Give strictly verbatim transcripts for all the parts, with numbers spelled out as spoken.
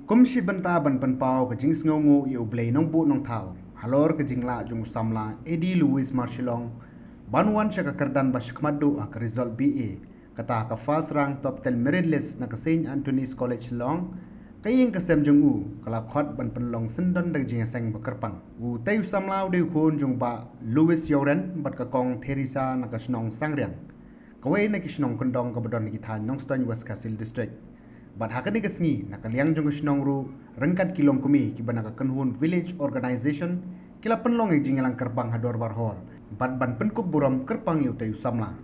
Kum shi bynta ban pynpaw ka jingsngewnguh ïa u Blei Nongbuh Nongthaw halor ka jinglah jong u samla Eddie Louis Marshillong ban wan sha ka kyrdan ba shakhmat duh ha ka result B A, kata ka first rank top ten merit list na ka Saint Anthony's College Shillong, ka ïing ka sem jong u ka la khot ban pynlong syndon da ka jingïaseng ba kyrpang. Utei u samla u dei u khun jong u Bah Louis Ïawren bad ka Kong Theresa na ka shnong Sangriang, kawei na ki shnong kyndong kaba don ha ki thaiñ Nongstoiñ, West Khasi Hills District. Bad ha kane ka sngi, na ka liang jong ka shnong ruh, ryngkat ki longkmie kiba na ka kynhun Village Organization, ki la pynlong ïa ka jingïalang kyrpang ha Dorbar Hall bad ban pynkup burom kyrpang ïa utei u samla.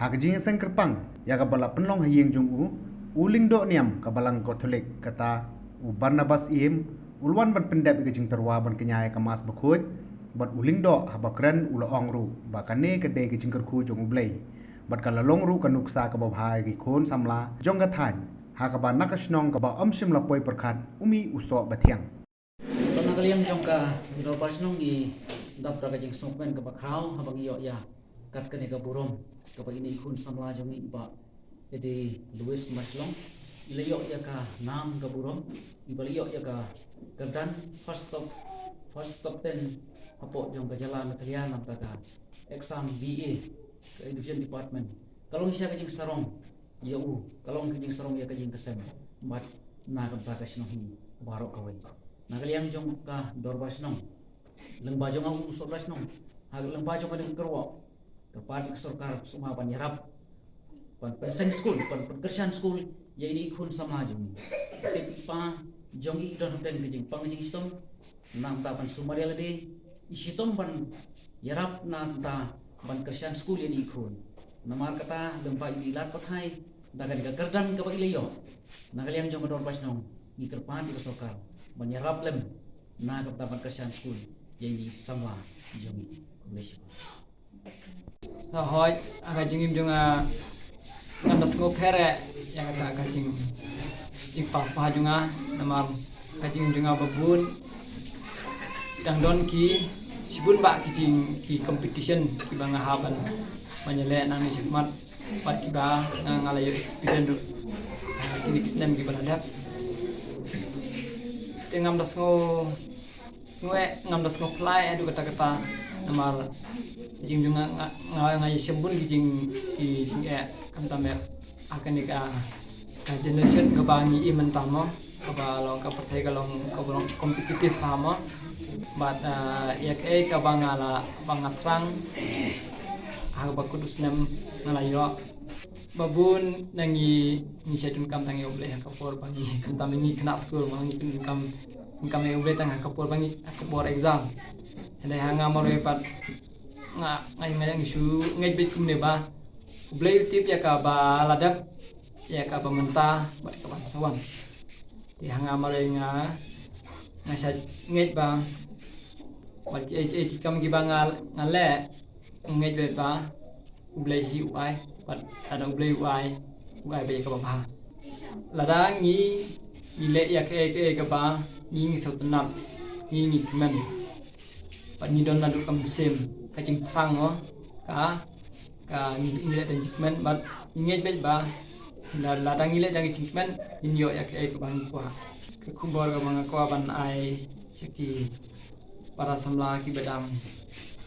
Ha ka jingïaseng kyrpang ïa kaba la pynlong ha ïing jong u, u lyngdoh niam ka Balang Katholik, kata u Barnabas Ïem, u la wan ban pyndep ïa ka jingtyrwa ban kñia ïa ka Mass Bakhuid, bad u lyngdoh haba kren u la ong ruh ba kane ka dei ka jingkyrkhu jong u Blei bad ka la long ruh ka nuksa kaba bha ïa ki khun samla jong ka thaiñ, ha kaba na ka shnong kaba ym shym la poi pyrkhat u mih u soh ba thiang. Bad na ka liang jong ka Dorbar Shnong ngi dap da ka jingsngewkmen kaba khraw haba ngi ïoh ïa kat kane ka burom kaba ine i khun samla jong ngi, Bah Eddie Louis Marshillong, i la ïoh ïa ka nam ka burom, i ba la ïoh ïa ka kyrdan first top, first top ten hapoh jong ka jylla Meghalaya na ka bynta ka exam B A ka Education Department. Ka long shisha ka jingsarong ïa u, ka long ka jingsarong ïa ka ïing ka sem bad na ka bynta ka shnong hi baroh kawei. Na ka liang jong ka Dorbar Shnong, lyngba jong nga u Sordar Shnong, ha lyngba jong ka dang kyrwoh, ka party ka sorkar sngewbha ban ïarap ban pynseng skul, ban pynkyrshan skul ïa ine i khun samla jong ngi. Ka tip i pa jong ngi i don hapdeng ka jingpang ka jingshitom, na ka bynta ban sumar ïa lade, i shitom ban ïarap na ka bynta ban kyrshan skul ïa ine i khun. Namar kata, lyngba ine i lad pathai, da kane ka kyrdan kaba i la ïoh, na ka liang jong ka Dorbar Shnong ngi kyrpad ïa ka sorkar ban ïarap lem na ka bynta ban kyrshan skul ïa ine i samla jong ngi. Khublei shibun. Te hooid, ha ka jingim jong nga, ngam da sngew pher eh ïa kata ka jing, jingpass bha jong nga, namar ka jingim jong nga ba bun dang don ki, shibun bah ki jing, ki competition kiba nga hap ban, ban ïaleh nangne shakhmat, bad kiba nga, nga la ïoh experience ruh ha kine ki snem kiba la dep. Te ngam da sngew, sngew eh, ngam da sngew phylla eh haduh katta katta, namar jing jong nga, nga, nga, nga ïashem bun ki jing, ki jingeh, khamtam eh ha kane ka, ka generation kaba ngi im mynta mo, kaba long ka pyrthei ka long, kaba long competitive bha mo. Bad, ah, ïa kaei kaba nga la, ba nga thrang ha kaba kut u snem nga la ïoh. Ba bun na ngi, ngi shait donkam tang ïa U Blei ha ka por ba ngi, khamtam ngi khynnah skul, ba ngi pyndonkam, donkam ïa U Blei tang ha ka por ba ngi, ha ka por exam. Hynrei ha nga marwei pat nga, nga, nga, ngi shu ngeit beit kumne ba U Blei u tip ïa kaba la dep, ïa kaba mynta bad kaba sa wan. Te ha nga marwei nga, nga shait ngeit ba bad kiei kiei ki kam kiba nga, nga leh, nga ngeit beit ba U Blei hi u ai, bad lada U Blei u ai, u ai beit ïa kaba bha. Lada ngi, ngi leh ïa kaei kaei kaba ngi, ngi sngewtynnat, ngi, ngi kmen, bad ngi don naduh ka mynsiem, ka jingthrang mo, ka, ka ngi, ngi leh da jingkmen, bad ngi ngeit beit ba la, lada ngi leh da jingkmen, ngin ïoh ïa kaei kaba ngi kwah. Ka khubor kaba nga kwah ban ai sha ki para samla kiba dang,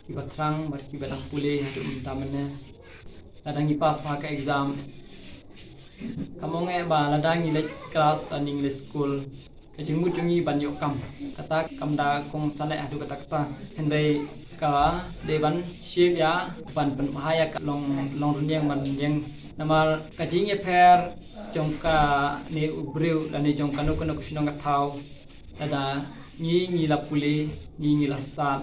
kiba thrang bad kiba dang pule haduh mynta mynne, lada ngi pass bha ka exam, kam ong eh ba lada ngi leit klas lane ngi leit skul, ka jingmut jong ngi ban ïoh kam, kata kam da kongsan eh haduh katta katta. Hynrei ka dei ban shim ïa, ban pynbha ïa ka long, long rynïeng ban rynïeng. Namar ka jingïapher jong kane u briew lane jong kano kano ka shnong ka thaw, lada ngi, ngi la pule, ngi, ngi la stad,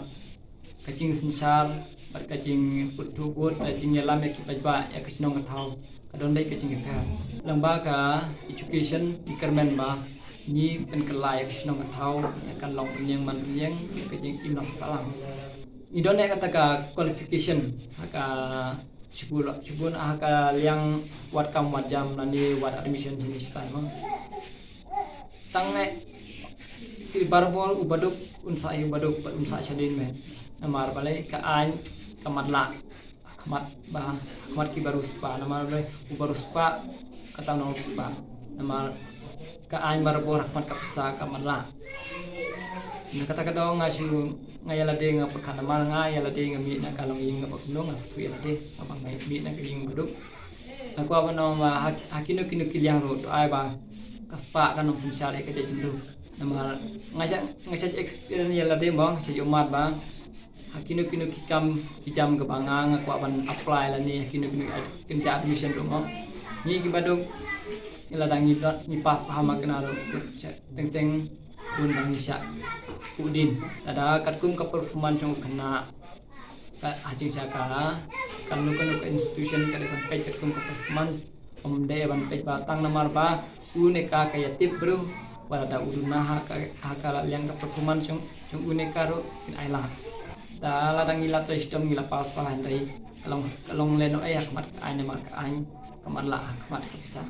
ka jingsynshar bad ka jingpynthoh bad ka jingïalam ïa ki paidbah ïa ka shnong ka thaw, ka don beit ka jingïapher. Lyngba ka education ngi kyrmen ba ngi pynkylla ïa ka shnong ka thaw, ïa ka long rynïeng man rynïeng, ïa ka jingim lang sahlang. Ngi don ïa kata ka qualification ha ka shibun, shibun ha ka liang wad kam wad jam lane wad admission shane shatai mo. Tang eh, i Bible u baduk un sah hi u baduk, bad un sah shadien met. Namar balei? Ka aiñ ka matlah ha khmat ba, ha khmat ki bariewspah. Namar balei? U bariewspah kata u nongriewspah. Namar ka aiñ barabor ha khmat ka pisa ka matlah. Na kata ka daw nga shu, nga ïa lade nga pyrkhat namar nga ïa lade nga mih na ka longïing kaba kynnoh, nga sngewthuh ïa lade, kaba nga mih na ka ïing baduk. Nga kwah ban ong ba ha, ha kino kino ki liang ruh to ai ba ka spah kan ym synshar ïa ka jaitbynriew. Namar nga shah, nga shah experience ïa lade mo, nga shah ïohmad ba ha kino kino ki kam ki jam kaba nga, nga kwah ban apply lane ha kino kino ki, kin jia admission ruh mo. Ngi kiba duk, ngi lada ngi dot, ngi pass bha ma kane ruh, teng teng bun ba ngi shah kut dien. Lada katkum ka performance jong u khynnah, ka ha jingshakri, kano kano ka institution ka dei ban peit katkum ka performance. Ym dei ban peit ba tang namar ba une ka ka ïa tip briew, wat lada u duna ha ka, ha ka la liang ka performance jong, jong une ka ruh kin ai lad. Te lada ngi la trei shitom ngi la pass bha, hynrei ka long, ka long lehnoh ei ha khmat ka aiñ namar ka aiñ ka matlah ha khmat ka pisa.